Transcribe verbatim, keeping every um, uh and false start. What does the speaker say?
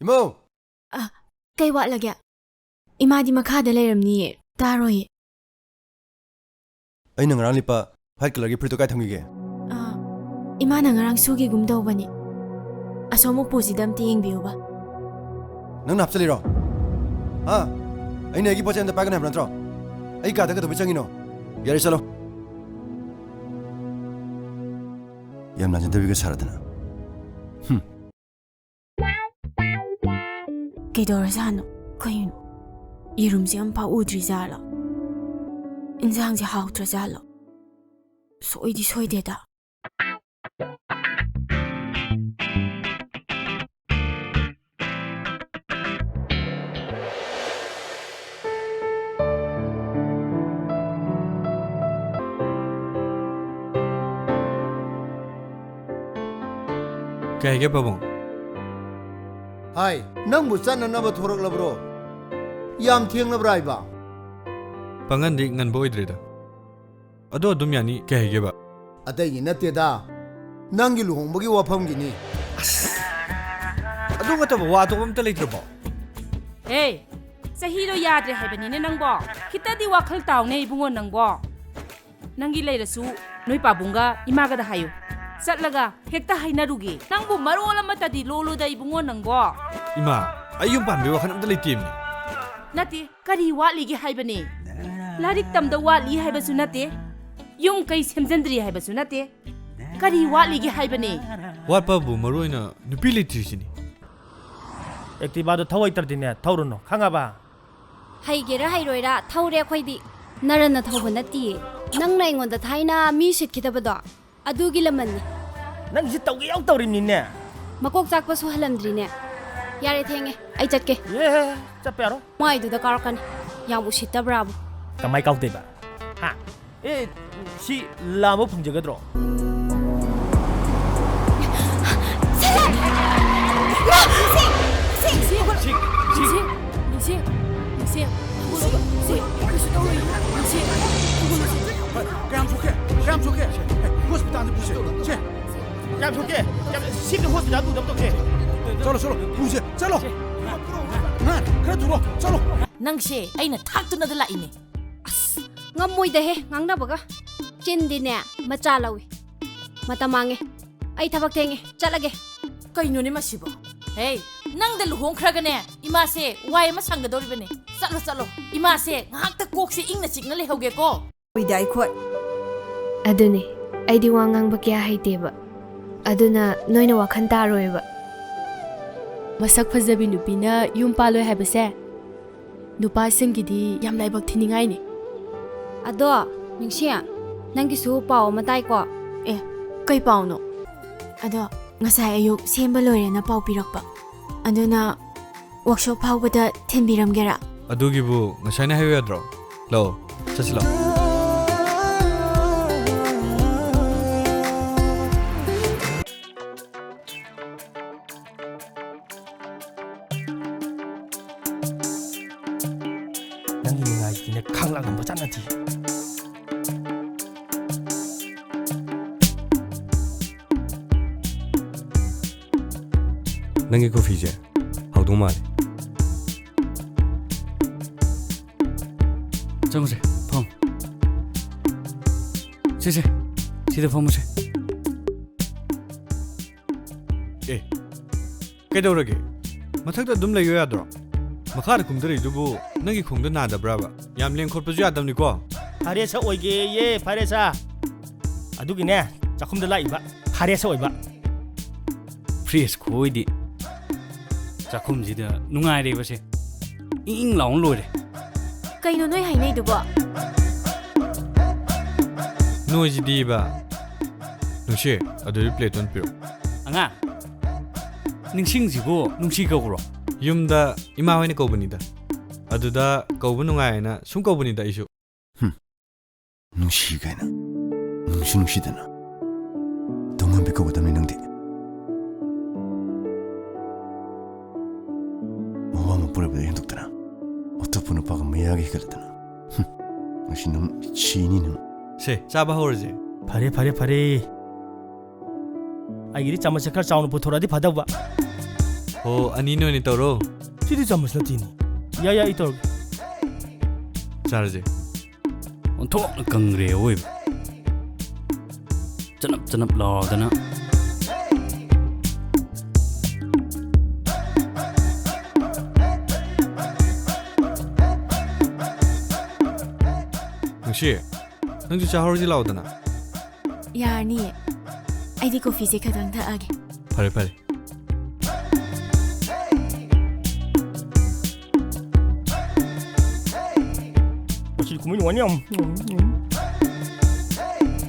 ꯏꯃꯧ! ꯑ, ꯀꯩ ꯋꯥꯠꯂꯒꯦ? ꯏꯃꯥꯗꯤ ꯃꯈꯥꯗ ꯂꯩꯔꯝꯅꯤꯌꯦ, ꯇꯥꯔꯣꯏꯌꯦ꯫ ꯑꯩꯅ ꯉꯔꯥꯡ ꯂꯤꯠꯄ white colourꯒꯤ ꯐꯨꯔꯤꯠꯇꯣ ꯀꯥꯏ ꯊꯝꯈꯤꯒꯦ? ꯑ, ꯏꯃꯥꯅ ꯉꯔꯥꯡ ꯁꯨꯈꯤꯒꯨꯝ ꯇꯧꯕꯅꯦ꯫ ꯑꯁꯣꯝ ꯎꯄꯨꯁꯤꯗ ꯑꯝꯇ ꯌꯦꯡꯕꯤꯌꯨꯕ꯫ ꯅꯪꯅ ꯍꯥꯞꯆꯜꯂꯤꯔꯣ? ꯍꯥ? ꯑꯩꯅ ꯑꯩꯒꯤ ꯄꯣꯠ ꯆꯩ ꯑꯝꯇ ꯄꯥꯏꯒꯅꯨ ꯍꯥꯏꯕ ꯅꯠꯇ꯭ꯔꯣ? ꯑꯩ ꯀꯥꯗ ꯀꯩꯗꯧꯕꯩ ꯆꯪꯉꯤꯅꯣ? ꯌꯥꯔꯦ, ꯆꯠꯂꯣ꯫ ꯌꯥꯝ ꯂꯥꯟꯖꯗꯕꯤꯒ ꯁꯥꯔꯗꯅ꯫ ꯍꯨꯝ꯫ ꯀꯩꯗꯧꯔꯖꯥꯠꯅꯣ? ꯀꯩꯅꯣ? ꯌꯦꯔꯨꯝꯁꯦ ꯑꯝꯐꯥꯎ ꯎꯗ꯭ꯔꯤꯖꯥꯠꯂꯣ? ꯏꯟꯖꯥꯡꯁꯦ ꯍꯥꯎꯇ꯭ꯔꯖꯥꯠꯂꯣ? ꯁꯣꯏꯗꯤ ꯁꯣꯏꯗꯦꯗ꯫ ꯀꯩ ꯍꯥꯏꯒꯦ ꯄꯥꯕꯨꯡ? ꯍꯥꯏ, ꯅꯪꯕꯨ ꯆꯠꯅꯅꯕ ꯊꯣꯔꯛꯂꯕ꯭ꯔꯣ? ꯌꯥꯝ ꯊꯦꯡꯂꯕ꯭ꯔꯥ ꯍꯥꯏꯕ? ꯄꯥꯡꯒꯟꯗꯤ ꯉꯟꯕ ꯑꯣꯏꯗ꯭ꯔꯤꯗ꯫ ꯑꯗꯣ ꯑꯗꯨꯝ ꯌꯥꯅꯤ, ꯀꯩ ꯍꯥꯏꯒꯦꯕ? ꯑꯇꯩꯒꯤ ꯅꯠꯇꯦꯗ, ꯅꯪꯒꯤ ꯂꯨꯍꯣꯡꯕꯒꯤ ꯋꯥꯐꯝꯒꯤꯅꯤ꯫ ꯑꯁ, ꯑꯗꯨ ꯅꯠꯇꯕ ꯋꯥ ꯑꯇꯣꯞꯄ ꯑꯝꯇ ꯂꯩꯇ꯭ꯔꯕꯣ? ꯍꯦ, ꯆꯍꯤꯗꯣ ꯌꯥꯗ꯭ꯔꯦ ꯍꯥꯏꯕꯅꯤꯅꯦ ꯅꯪꯕꯣ꯫ ꯈꯤꯇꯗꯤ ꯋꯥꯈꯜ ꯇꯥꯎꯅꯦ ꯏꯕꯨꯡꯉꯣ ꯅꯪꯕꯣ꯫ ꯅꯪꯒꯤ ꯂꯩꯔꯁꯨ ꯅꯣꯏ ꯄꯥꯕꯨꯡꯒ ꯏꯃꯥꯒꯗ ꯍꯥꯏꯌꯨ꯫ ꯆꯠꯂꯒ ꯍꯦꯛꯇ ꯍꯥꯏꯅꯔꯨꯒꯦ꯫ ꯅꯪꯕꯨ ꯃꯔꯣꯜ ꯑꯃꯠꯇꯗꯤ ꯂꯣꯜꯂꯨꯗ ꯏꯕꯨꯡꯉꯣ ꯅꯪꯕꯣ꯫ ꯏꯃꯥ, ꯑꯩ ꯌꯨꯝ ꯄꯥꯟꯕꯒꯤ ꯋꯥꯈꯜ ꯑꯝꯇ ꯂꯩꯇꯦꯃꯤ꯫ ꯅꯠꯇꯦ, ꯀꯔꯤ ꯋꯥꯠꯂꯤꯒꯦ ꯍꯥꯏꯕꯅꯦ? ꯂꯥꯏꯔꯤꯛ ꯇꯝꯗ ꯋꯥꯠꯂꯤ ꯍꯥꯏꯕꯁꯨ ꯅꯠꯇꯦ, ꯌꯨꯝ ꯀꯩ ꯁꯦꯝꯖꯤꯟꯗ꯭ꯔꯤ ꯍꯥꯏꯕꯁꯨ ꯅꯠꯇꯦ꯫ ꯀꯔꯤ ꯋꯥꯠꯂꯤꯒꯦ ꯍꯥꯏꯕꯅꯦ? ꯋꯥꯠꯄꯕꯨ ꯃꯔꯨ ꯑꯣꯏꯅ ꯅꯨꯄꯤ ꯂꯩꯇ꯭ꯔꯤꯁꯤꯅꯤ꯫ Activaꯗꯣ ꯊꯧ ꯍꯩꯇ꯭ꯔꯗꯤꯅꯦ, ꯊꯧꯔꯨꯅꯨ, ꯈꯪꯉꯕ? ꯍꯩꯒꯦꯔꯥ ꯍꯩꯔꯣꯏꯔꯥ, ꯊꯧꯔꯦ ꯑꯩꯈꯣꯏꯗꯤ꯫ ꯅꯔꯟꯅ ꯊꯧꯕ ꯅꯠꯇꯤꯌꯦ꯫ ꯅꯪꯅ ꯑꯩꯉꯣꯟꯗ ꯊꯥꯏꯅ ꯃꯤ ꯁꯤꯠꯈꯤꯗꯕꯗꯣ, ꯑꯗꯨꯒꯤ ꯂꯃꯟꯅꯤ꯫ ꯅꯪꯒꯤꯁꯤ ꯇꯧꯒꯦ ꯌꯥꯎ ꯇꯧꯔꯤꯕꯅꯤꯅꯦ꯫ ꯃꯀꯣꯛ ꯆꯥꯛꯄ ꯁꯨꯍꯜꯂꯝꯗ꯭ꯔꯤꯅꯦ꯫ ꯌꯥꯔꯦ, ꯊꯦꯡꯉꯦ, ꯑꯩ ꯆꯠꯀꯦ꯫ ꯑꯦ, ꯆꯠꯄ ꯌꯥꯔꯣꯏ꯫ ꯃꯥꯏꯗꯨꯗ ꯀꯥꯎꯔꯛꯀꯅꯤ꯫ ꯌꯥꯝ ꯎꯁꯤꯠꯇꯕ꯭ꯔꯥꯕꯨ꯫ ꯀꯃꯥꯏ ꯀꯥꯎꯗꯣꯏꯕ? ꯍꯥ? ꯑꯦ, ꯁꯤ ꯂꯥꯝꯕ ꯐꯪꯖꯒꯗ꯭ꯔꯣ? ꯀꯌꯥꯝ ꯁꯣꯛꯀꯦ? ꯀꯌꯥꯝ ꯁꯣꯛꯀꯦ? ꯍꯣꯁꯄꯤꯇꯥꯜꯗ ꯄꯨꯁꯦ꯫ ꯁꯦ꯫ ꯀꯌꯥꯝ ꯁꯣꯛꯀꯦ? ꯀꯌꯥꯝ, ꯁꯤꯗ ꯍꯣꯁꯄꯤꯇꯥꯜ ꯄꯨꯗꯕ ꯇꯧꯁꯦ꯫ ꯆꯠꯂꯣ, ꯆꯠꯂꯣ, ꯄꯨꯁꯦ, ꯆꯠꯂꯣ꯫ ꯑꯉꯥꯡ, ꯈꯔ ꯊꯨꯔꯣ, ꯆꯠꯂꯣ꯫ ꯅꯪꯁꯦ ꯑꯩꯅ ꯊꯥꯛꯇꯨꯅꯗ ꯂꯥꯛꯏꯅꯦ꯫ ꯑꯁ, ꯉꯝꯃꯣꯏꯗꯍꯦ ꯉꯥꯡꯅꯕꯒ꯫ ꯆꯤꯟꯗꯤꯅꯦ ꯃꯆꯥ ꯂꯧꯏ꯫ ꯃꯇꯝ ꯃꯥꯡꯉꯦ꯫ ꯑꯩ ꯊꯕꯛ ꯊꯦꯡꯉꯦ, ꯆꯠꯂꯒꯦ꯫ ꯀꯩꯅꯣꯅꯦ ꯃꯁꯤꯕꯣ? ꯍꯦ, ꯅꯪꯗ ꯂꯨꯍꯣꯡꯈ꯭ꯔꯒꯅꯦ, ꯏꯃꯥꯁꯦ ꯋꯥꯏ ꯑꯃ ꯁꯪꯒꯗꯧꯔꯤꯕꯅꯦ꯫ ꯆꯠꯂꯣ, ꯆꯠꯂꯣ꯫ ꯏꯃꯥꯁꯦ ꯉꯥꯏꯍꯥꯛꯇ ꯀꯣꯛꯁꯦ ꯏꯪꯅ ꯆꯤꯛꯅ ꯂꯩꯍꯧꯒꯦꯀꯣ꯫ ꯑꯣꯏꯗꯤ ꯑꯩꯈꯣꯏ꯫ ꯑꯗꯨꯅꯤ, ꯑꯩꯗꯤ ꯋꯥ ꯉꯥꯡꯕ ꯀꯌꯥ ꯍꯩꯇꯦꯕ꯫ ꯑꯗꯨꯅ ꯅꯣꯏꯅ ꯋꯥꯈꯜ ꯇꯥꯔꯣꯏꯕ꯫ ꯃꯁꯛ ꯐꯖꯕꯤ ꯅꯨꯄꯤꯅ ꯌꯨꯝ ꯄꯥꯜꯂꯣꯏ ꯍꯥꯏꯕꯁꯦ ꯅꯨꯄꯥꯁꯤꯡꯒꯤꯗꯤ ꯌꯥꯝ ꯂꯥꯏꯕꯛ ꯊꯤꯅꯤꯡꯉꯥꯏꯅꯤ꯫ ꯑꯗꯣ, ꯅꯤꯡꯁꯤ, ꯅꯪꯒꯤꯁꯨ ꯄꯥꯎ ꯑꯃ ꯇꯥꯏꯀꯣ? ꯑꯦ, ꯀꯩ ꯄꯥꯎꯅꯣ? ꯑꯗꯣ, ꯉꯁꯥꯏ ꯑꯌꯨꯛ ꯁꯦꯝꯕ ꯂꯣꯏꯔꯦꯅ ꯄꯥꯎ ꯄꯤꯔꯛꯄ꯫ ꯑꯗꯨꯅ workshop ꯐꯥꯎꯕꯗ ꯊꯤꯟꯕꯤꯔꯝꯒꯦꯔꯥ? ꯑꯗꯨꯒꯤꯕꯨ ꯉꯁꯥꯏꯅ ꯍꯥꯏꯌꯨ ꯌꯥꯗ꯭ꯔꯣ? ꯂꯥꯛꯑꯣ, ꯆꯠꯁꯤ ꯂꯥꯛꯑꯣ꯫ ꯅꯪꯒꯤ ꯅꯤꯡꯉꯥꯏꯁꯤꯗꯤꯅꯦ ꯈꯥꯡꯂꯥꯡ ꯉꯝꯕ ꯆꯥꯠ ꯅꯠꯇꯦ꯫ ꯅꯪꯒꯤ ꯀꯣꯐꯤꯁꯦ ꯍꯥꯎꯗꯧ ꯃꯥꯜꯂꯦ꯫ ꯆꯪꯉꯨꯁꯦ, ꯐꯝ꯫ ꯁꯦ, ꯁꯦ, ꯁꯤꯗ ꯐꯝꯃꯨꯁꯦ꯫ ꯑꯦ, ꯀꯩꯗꯧꯔꯒꯦ? ꯃꯊꯛꯇ ꯑꯗꯨꯝ ꯂꯩꯌꯣ ꯌꯥꯗ꯭ꯔꯣ? ꯃꯈꯥꯗ ꯀꯨꯝꯊꯔꯛꯏꯗꯨꯕꯨ ꯅꯪꯒꯤ ꯈꯣꯡꯗ ꯅꯥꯗꯕ꯭ꯔꯕ? ꯌꯥꯝ ꯂꯦꯡ ꯈꯣꯠꯄꯁꯨ ꯌꯥꯗꯕꯅꯤꯀꯣ꯫ ꯐꯔꯦꯁ ꯑꯣꯏꯒꯦꯌꯦ, ꯐꯔꯦꯁ꯫ ꯑꯗꯨꯒꯤꯅꯦ, ꯆꯥꯛꯈꯨꯝꯗ ꯂꯥꯛꯏꯕ꯫ ꯐꯔꯦꯁ ꯑꯣꯏꯕ꯫ ꯐ꯭ꯔꯦꯁ ꯈꯣꯏꯗꯤ꯫ ꯆꯥꯛꯈꯨꯝꯁꯤꯗ ꯅꯨꯡꯉꯥꯏꯔꯦꯕꯁꯦ꯫ ꯏꯪ ꯏꯪ ꯂꯥꯎꯅ ꯂꯣꯏꯔꯦ꯫ ꯀꯩꯅꯣ ꯅꯣꯏ ꯍꯥꯏꯅꯩꯗꯨꯕꯣ? ꯅꯣꯏꯁꯤꯗꯤꯕ꯫ ꯅꯨꯡꯁꯤ, ꯑꯗꯨꯗꯤ ꯄ꯭ꯂꯦꯠꯇꯣ ꯑꯝ ꯄꯤꯔꯛꯑꯣ꯫ ꯑꯉꯥꯡ, ꯅꯤꯡꯁꯤꯡꯁꯤꯕꯨ ꯅꯨꯡꯁꯤ ꯀꯧꯕ꯭ꯔꯣ? ꯌꯨꯝꯗ ꯏꯃꯥ ꯍꯣꯏꯅ ꯀꯧꯕꯅꯤꯗ꯫ ꯑꯗꯨꯗ ꯀꯧꯕ ꯅꯨꯡꯉꯥꯏꯅ ꯁꯨꯝ ꯀꯧꯕꯅꯤꯗ ꯑꯩꯁꯨ꯫ ꯍꯨꯝ, ꯅꯨꯡꯁꯤ ꯀꯥꯏꯅ꯫ ꯅꯨꯡꯁꯨ ꯅꯨꯡꯁꯤꯗꯅ꯫ ꯇꯣꯉꯥꯟꯕꯤ ꯀꯧꯒꯗꯕꯅꯤ ꯅꯪꯗꯤ꯫ ꯃꯋꯥ ꯃꯄꯨꯔꯣꯏꯕꯗ ꯍꯦꯟꯗꯣꯛꯇꯅ ꯑꯇꯣꯞꯄ ꯅꯨꯄꯥꯒ ꯃꯌꯥꯒ ꯍꯦꯟꯒꯠꯂꯗꯅ꯫ ꯍꯨꯝ, ꯉꯁꯤ ꯅꯪ ꯁꯤꯅꯤ ꯅꯪ꯫ ꯁꯦ, ꯆꯥꯕ ꯍꯧꯔꯁꯦ꯫ ꯐꯔꯦ, ꯐꯔꯦ, ꯐꯔꯦ꯫ ꯑꯩꯒꯤꯗꯤ ꯆꯥꯃꯁꯁꯦ ꯈꯔ ꯆꯥꯎꯅ ꯄꯨꯊꯣꯔꯛꯑꯗꯤ ꯐꯗꯧꯕ꯫ ꯑꯣ, ꯑꯅꯤꯅ ꯑꯣꯏꯅ ꯇꯧꯔꯣ꯫ ꯁꯤꯗꯤ ꯆꯥꯃꯁ ꯅꯠꯇꯦꯅꯦ꯫ ꯌꯥꯏ, ꯌꯥꯏ, ꯑꯩ ꯇꯧꯔꯒꯦ꯫ ꯆꯥꯔꯁꯦ꯫ ꯑꯣꯟꯊꯣꯛꯅ ꯀꯪꯒ꯭ꯔꯦ ꯑꯋꯣꯏꯕ꯫ ꯆꯅꯞ ꯆꯅꯞ ꯂꯥꯎꯗꯅ꯫ ꯅꯨꯡꯁꯤ, ꯅꯪꯁꯨ ꯆꯥꯍꯧꯔꯁꯤ ꯂꯥꯎꯗꯅ꯫ ꯌꯥꯔꯅꯤꯌꯦ꯫ ꯑꯩꯗꯤ ꯀꯣꯐꯤꯁꯦ ꯈꯇꯪ ꯊꯛꯑꯒꯦ꯫ ꯐꯔꯦ, ꯐꯔꯦ꯫ ꯃꯁꯤ ꯀꯨꯝꯍꯩ ꯅꯨꯡꯉꯥꯏꯅꯤ ꯌꯥꯝ꯫